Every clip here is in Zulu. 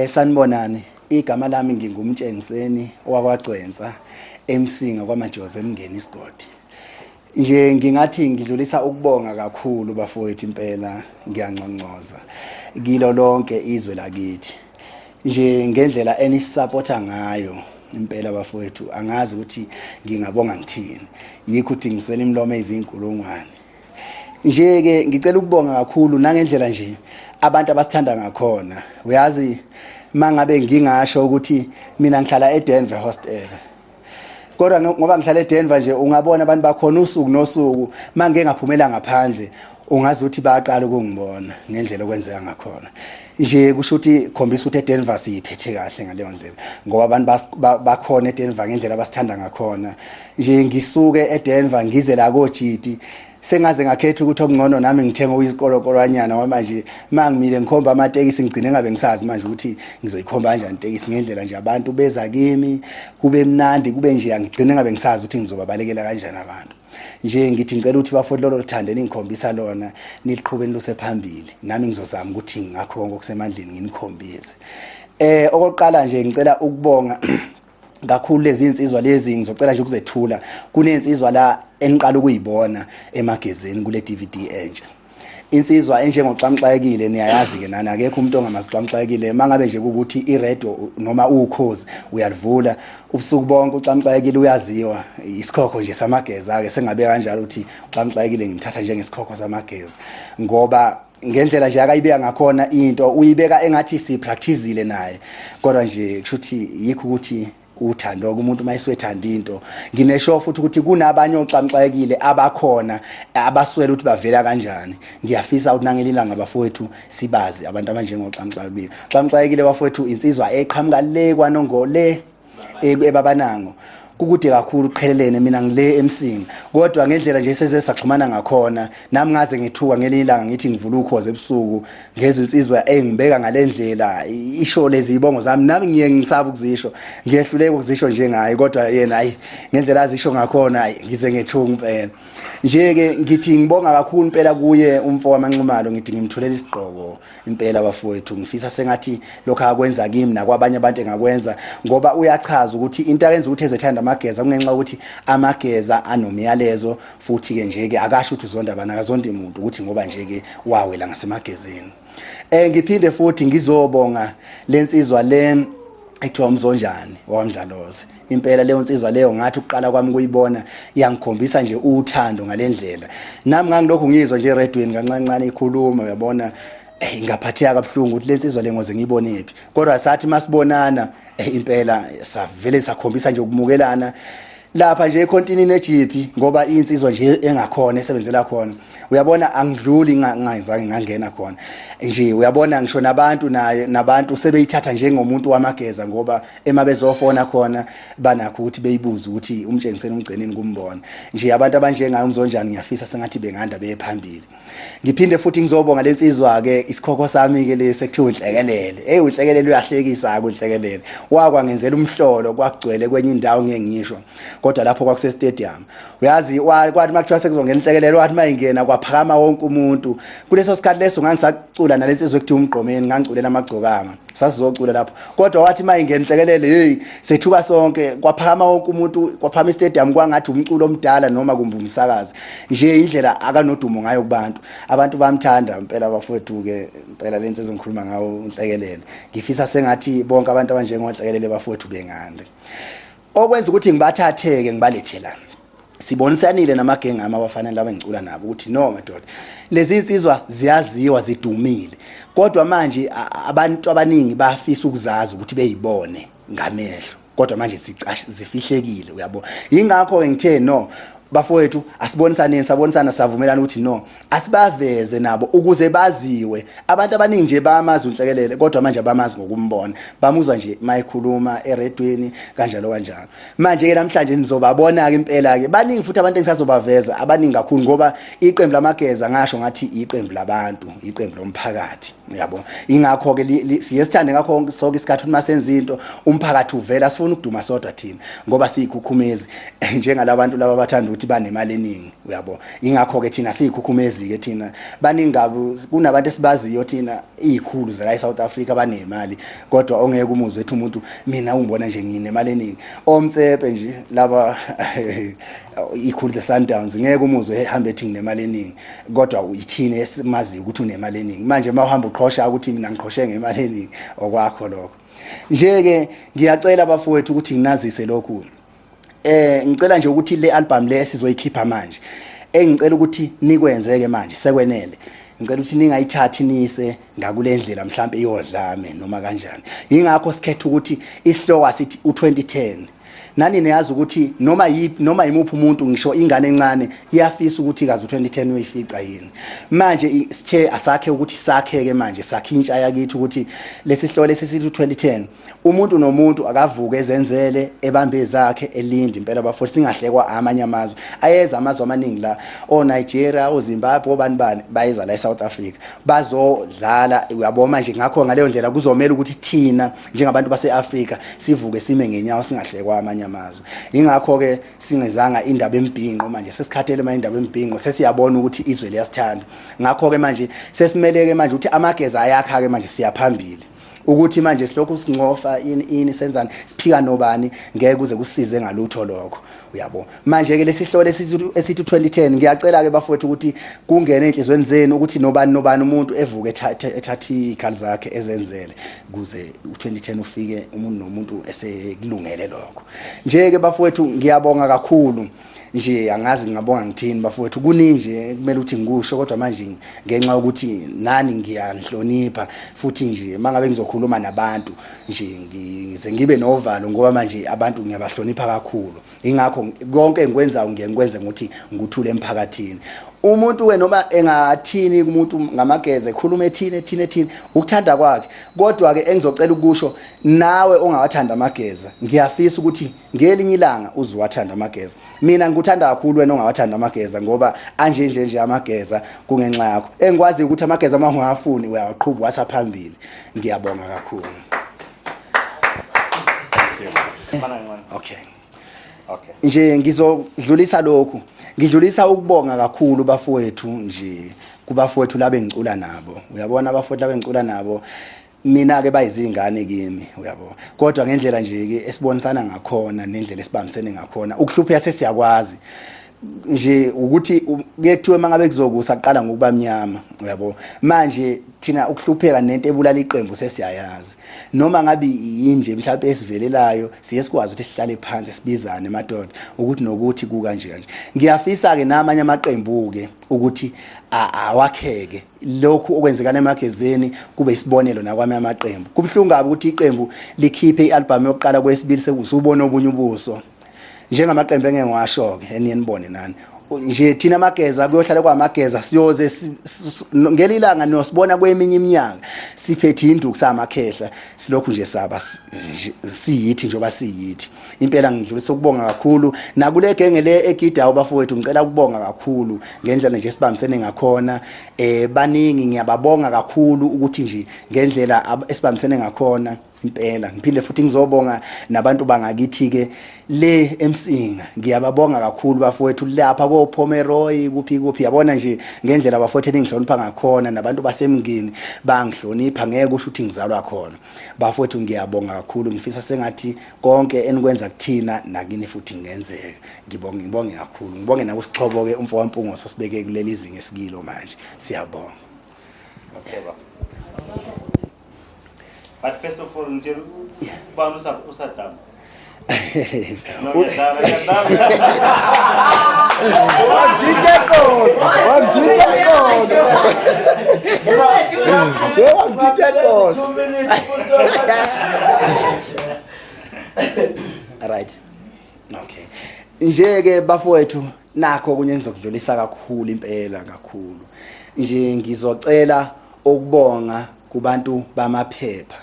Sanibonani, igama lami nginguMtshengiseni owakwaGcwensa eMsinga kwaMajozi eMngeni isigodi. Nje ngingathi ngidlulisa ukubonga kakhulu bafowethu, impela ngiyanconcoza kilo lonke izwe lakithi. Nje ngendlela enisupporta ngayo impela bafowethu, angazi ukuthi ngingabonga ngithini. Yikho ukuthi ngiswele imilomo ezinkulungwane. Nje ke ngicela ukubonga kakhulu nangendlela nje abantu abasithanda ngakhona. Uyazi, mangabe ngingasho ukuthi mina ngihlala eDenver Hostel, kodwa ngoba ngihlala eDenver nje, ungabona abantu bakhona usuku nosuku. Mangike ngaphumela ngaphandle, ungazi ukuthi bayaqala ukungibona ngendlela okwenzeka ngakhona. Nje kusho ukuthi khombisa ukuthi eDenver siyiphethe kahle ngaleyo ndlela, ngoba abantu bakhona eDenver ngendlela abasithanda ngakhona. Nje ngisuke eDenver ngize la koJipi, sengaze ngakhetha ukuthi okungcono nami ngithenga okuyisikolokoloanyana, ngoba manje mangimile ngikhomba amatekisi, ngigcine ngabe ngisazi manje ukuthi ngizoyikhomba kanjani itekisi, ngendlela nje abantu beza kimi, kube mnandi, kube nje angigcine ngabe ngisazi ukuthi ngizobabalekela kanjani abantu. Nje ngithi ngicela ukuthi bafowethu, lolo thando eningikhombisa lona niliqhube niluse phambili, nami ngizozama ukuthi ngakho konke okusemandleni nginikhombise. Okokuqala nje ngicela ukubonga kakhulu lezi insizwa lezi, ngizocela nje ukuzethula. Kunensizwa la eniqala ukuyibona emagezeni kule DVD entsha, insizwa enjengoXamxayekile. Niyayazi ke nani, akekho umuntu ongamazi uXamxayekile. Mangabe nje ukuthi iradio noma ukhozi uyalivula ubusuku bonke, uXamxayekile uyaziwa, isikhokho nje samageza ke. Sengabe kanjalo ukuthi uXamxayekile ngimthatha njengesikhokho samageza, ngoba ngendlela nje akayibeka ngakhona into, uyibeka engathi sipracticeile naye. Kodwa nje kusho ukuthi yikho ukuthi uthando kumuntu mayiswethanda into. Nginesho futhi ukuthi kunabanye oxamxayekile abakhona abaswele ukuthi bavela kanjani. Ngiyafisa ukuthi nangelilanga bafowethu sibazi abantu abanjengoxamxayekile. Xamxayekile bafowethu, insizwa eqhamuka le kwaNongo le eBabanango, kukude kakhulu, kuqhelelene. Mina ngile eMsinga, kodwa ngendlela nje seze saxhumana ngakhona, nami ngaze ngithuka ngelinye ilanga, ngithi ngivula ukhoze ebusuku, ngezwe insizwa engibeka ngalendlela, isho lezi ibongo zami. Nami ngiye ngisaba ukuzisho, ngiyehluleka ukuzisho njengaye, kodwa yena hayi, ngendlela azisho ngakhona, hayi, ngize ngethuka impela. Nje ke ngithi ngibonga kakhulu impela kuye umfo waManxumalo, ngithi ngimthulela isigqoko impela bafowethu. Ngifisa sengathi lokho akwenza kimi nakwabanye abantu engakwenza, ngoba uyachaza ukuthi into ayenza ukuthi ezethanda amageza kungenxa ukuthi amageza anomyalezo. Futhi ke nje ke akasho ukuthi uzonda bana, akazondi umuntu, ukuthi ngoba nje ke wawela ngasemagezeni. Ngiphinde futhi ngizobonga lensizwa le ekuthiwa uMzonjani waMdlaloze. Impela leyo nsizwa leyo, ngathi ukuqala kwami kuyibona, iyangikhombisa nje uthando ngalendlela. Nami ngangilokhu ngizwa nje eredweni kancancane ikhuluma, uyabona, ngaphatheka kabuhlungu ukuthi lensizwa le ngoze ngiyibonephi. Kodwa sathi masibonana, impela savele sakhombisa nje ukumukelana lapha nje ekhontinini eJipi, ngoba insizwa nje engakhona esebenzela khona, uyabona, angidluli ngingazange ngangena khona nje. Uyabona, ngisho nabantu naye nabantu sebeyithatha njengomuntu wamageza, ngoba emabezofona khona banakho ukuthi beyibuze ukuthi uMtshengiseni umgcinini kumbona nje. Abantu abanjengayo uMzonjani, ngiyafisa sengathi benganda beye phambili. Ngiphinde futhi ngizobonga lensizwa ke, isikhokho sami ke lesi ekuthiwa uNhlekelele. Hey, uNhlekelele uyahlekisa ke. uNhlekelele wakwa ngenzela umhlolo, kwakugcwele kwenye indawo, ngeke ngisho, kodwa lapho kwakuse stadium. Uyazi, kwathi makuthiwa sekuzongena inhlekelele, wathi mayingena kwaphakama wonke umuntu. Kuleso sikhathi leso ngangisacula nalensizwa ekuthiwa uMgqomeni, ngangiculela Amagcokama, sasizocula lapho. Kodwa wathi mayingena inhlekelele, hey, sethuka sonke, kwaphakama wonke umuntu, kwaphakama istadium, kwangathi umculo omdala noma kumbe umsakazi nje. Indlela akanodumo ngayo kubantu, abantu bamthanda impela bafowethu ke. Impela lensizwa ngikhuluma ngawo uNhlekelele, ngifisa sengathi bonke abantu abanjengoNhlekelele bafowethu bengande. Okwenza ukuthi ngibathatheke ngibalethe la, sibonisanile namagenge ami abafana laba engicula nabo ukuthi no madoda, lezi insizwa ziyaziwa, zidumile, kodwa manje abantu abaningi bafisa ukuzazi ukuthi beyibone ngamehlo, kodwa manje zifihlekile, uyabo. Yingakho ngithe no bafowethu, asibonisaneni. Sabonisana, savumelana ukuthi no, asibaveze nabo ukuze baziwe. Abantu abaningi nje bayamazi uNhlekelele, kodwa manje abamazi ngokumbona, bamuzwa nje mayikhuluma eredweni kanjalo kanjalo. Manje ke namhlanje nizobabona ke impela ke. Baningi futhi abantu engisazobaveza, abaningi kakhulu, ngoba iqembu lamageza, ngasho ngathi iqembu labantu, iqembu lomphakathi, uyabo. Ingakho ke siye sithande ngakho sonke isikhathi ukuthi masenza into umphakathi uvela. Sifuna ukuduma sodwa thina, ngoba siyikhukhumezi njengalabantu laba abathanda. ukuthi banemali eningi, uyabo. Ingakho ke thina siyikhukhumezi ke thina, baningi kabi, kunabantu esibaziyo thina izikhulu zala eSouth Africa banemali, kodwa ongeke umuzwe ethi umuntu mina ungibona nje nginemali eningi. Omtsepe nje laba ikhulu ze-Sundowns, ngeke umuzwe ehambe ethi nginemali eningi, kodwa ithini esimaziyo ukuthi unemali eningi. Manje uma uhamba uqhosha ukuthi mina ngiqhoshe ngemali eningi, okwakho lokho. Nje-ke ngiyacela bafowethu ukuthi nginazise lokhu, ngicela nje ukuthi le album le esizoyikhipha manje, engicela ukuthi nikwenzeke manje sekwenele, ngicela ukuthi ningayithathi nise ngakule ndlela mhlambe iyodlame noma kanjani. Ingakho sikhetha ukuthi isihloko asithi u2010. Nani niyazi ukuthi noma yiphi, noma yimuphi umuntu, ngisho ingane encane iyafisa ukuthi kazi u2010 uyifica yini. Manje sithe asakhe ukuthi sakheke manje, sakhe intsha yakithi ukuthi lesi sihloko lesi sithi u2010, umuntu nomuntu akavuke ezenzele, ebambe ezakhe, elinde impela bafo, singahlekwa amanye amazwe. Ayeza amazwe amaningi la, o Nigeria, o Zimbabwe, obani bani, bayeza la eSouth Africa bazodlala, uyabona. Manje ngakho ngaleyo ndlela kuzomela ukuthi thina njengabantu base-Afrika sivuke sime ngenyawo, singahlekwa amanye amazwe. Ingakho ke singezanga indaba embhinqo. Manje sesikhathele manje indaba embhinqo, sesiyabona ukuthi izwe liyasithanda. Ngakho ke manje sesimeleke manje ukuthi amageza ayakha ke manje, siyaphambili ukuthi manje silokhu sincofa ini ini, senzani, siphika nobani, ngeke kuze kusize ngalutho lokho, uyabo. Manje ke lesi sihloko esithi 2010, ngiyacela ke bafowethu ukuthi kungene enhlizweni zenu ukuthi nobani nobani umuntu evuke ethatha izikhali zakhe ezenzele, kuze u2010 ufike umuntu nomuntu esekulungele lokho. Nje ke bafowethu ngiyabonga kakhulu nje, angazi ngingabonga ngithini bafowethu, kuningi nje kumele ukuthi ngikusho, kodwa manje ngenxa yokuthi nani ngiyanhlonipha futhi nje mangabe ngizokhuluma nabantu nje ngize ngibe novalo, ngoba manje abantu ngiyabahlonipha kakhulu. Ingakho konke engikwenzayo ngiye ngikwenze ngokuthi ngikuthule emphakathini. Umuntu ke noma engathini kumuntu ngamageze, ekhuluma ethini ethini ethini, ukuthanda kwakhe. Kodwa ke engizocela ukusho, nawe ongawathanda amageza, ngiyafisa ukuthi ngelinye ilanga uzuwathanda amageza. Mina ngikuthanda kakhulu wena ongawathanda amageza, ngoba anje nje nje amageza kungenxa yakho. Engikwazi ukuthi amageza uma ungawafuni uyawaqhuba wasa phambili. Ngiyabonga kakhulu. Okay. Okay. Nje ngizodlulisa lokhu, ngidlulisa ukubonga kakhulu bafowethu nje, kubafowethu laba engicula nabo, uyabona, abafowethu laba engicula nabo mina ke bayizingane kimi, uyabo, kodwa ngendlela nje ke esibonisana ngakhona nendlela esibambisene ngakhona, ukuhlupheka sesiyakwazi nje ukuthi kuye kuthiwe mangabe kuzokusa kuqala ngokuba mnyama, uyabo. Manje thina ukuhlupheka nento ebulala iqembu sesiyayazi, noma ngabe yinje mhlawumbe esivelelayo, siye sikwazi ukuthi sihlale phansi sibizane, madoda, ukuthi nokuthi kukanje kanje. Ngiyafisa ke namanye amaqembu ke ukuthi awakheke lokhu okwenzekana emagezeni, kube isibonelo nakwami amaqembu. Kubuhlungu kabi ukuthi iqembu likhiphe ialbum yokuqala, kwesibili sekusubona obunye ubuso njengamaqembu engeke ngiwasho ke, eniye nibone nani nje. Thina amageza kuyohlala kwamageza, siyoze ngelilanga niyosibona kweminye iminyaka siphethe induku samakhehla, silokhu nje saba siyithi njengoba siyithi impela. Ngidlulisa ukubonga kakhulu nakule genge le egidayo bafowethu, ngicela ukubonga kakhulu ngendlela nje esibambisene ngakhona. Baningi, ngiyababonga kakhulu ukuthi nje ngendlela esibambisene ngakhona impela. Ngiphinde futhi ngizobonga nabantu bangakithi ke le eMsinga, ngiyababonga kakhulu bafowethu lapha ko Pomeroy, kuphi kuphi, yabona nje ngendlela bafowethu eningihlonipha ngakhona, nabantu basemngini bangihlonipha, ngeke kusho ukuthi ngizalwa khona. Bafowethu, ngiyabonga kakhulu, ngifisa sengathi konke enikwenza kuthina nakini futhi kungenzeka. Ngibonge, ngibonge kakhulu, ngibonge nakusixhobo ke umfo waMpungo sosibeke kuleli zinga esikilo manje. Siyabonga. Okay, baba. But first of all, ngitshela ubani uSaddam? No, ngiyadlala, ngiyadlala. Wangithinta eqolo, wangithinta eqolo, wangithinta eqolo. 2 minutes. Right, okay. Nje ke bafowethu, nakho okunye engizokudlulisa kakhulu impela kakhulu nje, ngizocela ukubonga kubantu bamaphepha,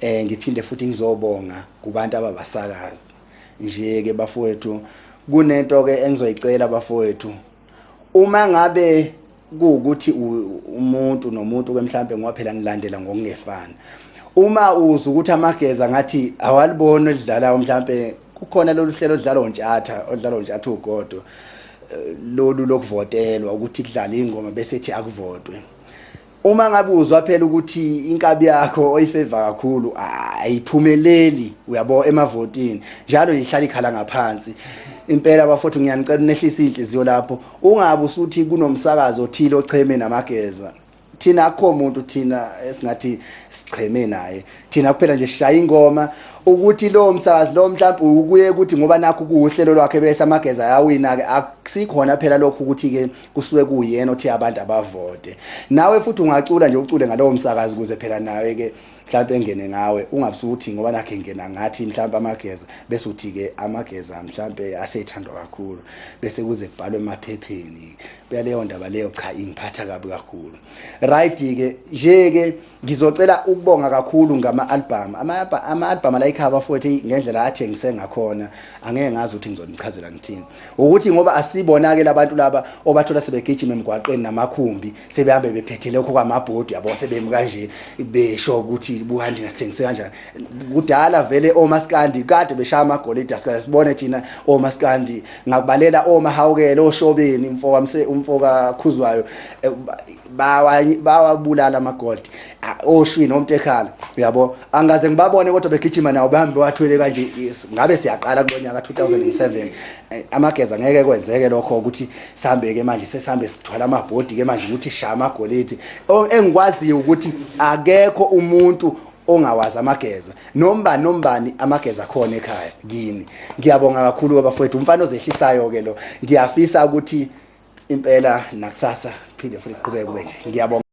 ngiphinde futhi ngizobonga kubantu ababasakazi. Nje ke bafowethu, kunento ke engizoyicela bafowethu, uma ngabe kuwukuthi umuntu nomuntu ke mhlambe, ngoba phela nilandela ngokungefani, uma uzwa ukuthi amageza ngathi awaliboni elidlalayo mhlambe. Kukhona lolu hlelo odlalwa uNtshatha, odlalwa uNtshatha uGodo, lolu lokuvotelwa ukuthi kudlale ingoma bese ethi akuvotwe. Uma ngabe uzwa phela ukuthi inkabi yakho oyifeva kakhulu ayiphumeleli, uyabo, emavotini, njalo ihlala ikhala ngaphansi. Impela bafowethu, ngiyanicela unehlisa inhliziyo lapho, ungabe usuthi kunomsakazo othile ocheme namageza. Thina akukho umuntu thina esingathi sicheme naye, thina kuphela nje sishaya ingoma. Ukuthi lo msakazi lo mhlawumbe ukuye ukuthi ngoba nakho kuuhlelo lwakhe bese amageza ayawina ke, akusikhona phela lokhu ukuthi ke kusuke kuyena othi abantu abavote. Nawe futhi ungacula nje, ucule ngalowo msakazi ukuze phela nawe ke mhlawumbe engene ngawe, ungabusuthi ngoba nakhe ngena ngathi mhlawumbe amageza, bese uthi ke amageza mhlawumbe asethandwa kakhulu, bese kuze kubhalwe emaphepheni. Leyo ndaba leyo cha, ingiphatha kabi kakhulu. Right ke nje ke, ngizocela ukubonga kakhulu ngama album, ama album la ekhaya bafowethu, ngendlela athengise ngakhona angeke ngazi ukuthi ngizonichazela ngithini, ukuthi ngoba asibona ke labantu laba obathola sebegijima emgwaqeni namakhumbi, sebehambe bephethe lokho kwamabhodi yabo, sebemi kanje besho ukuthi buhandi nasithengise kanjani. Kudala vele omaskandi kade beshaya amagolide, asikaze sibone thina omaskandi. Ngakubalela omahawukelo, oshobeni, umfoka umfoka Khuzwayo, bawabulala amagold, oshwini, omtekhala, uyabo, angaze ngibabone kodwa begijima nawo, bahambe wathwele kanje. Ngabe siyaqala kulonyaka 2007 amageza ngeke kwenzeke lokho ukuthi sihambe ke manje, sesihambe sithwala amabhodi ke manje ukuthi shaya amagolide. Engikwaziyo ukuthi akekho umuntu ongawazi amageza, nombani nombani amageza khona ekhaya kini. Ngiyabonga kakhulu bafowethu, umfana ozehlisayo ke lo. Ngiyafisa ukuthi impela nakusasa phinde futhi kuqhubeke kube nje. Ngiyabonga.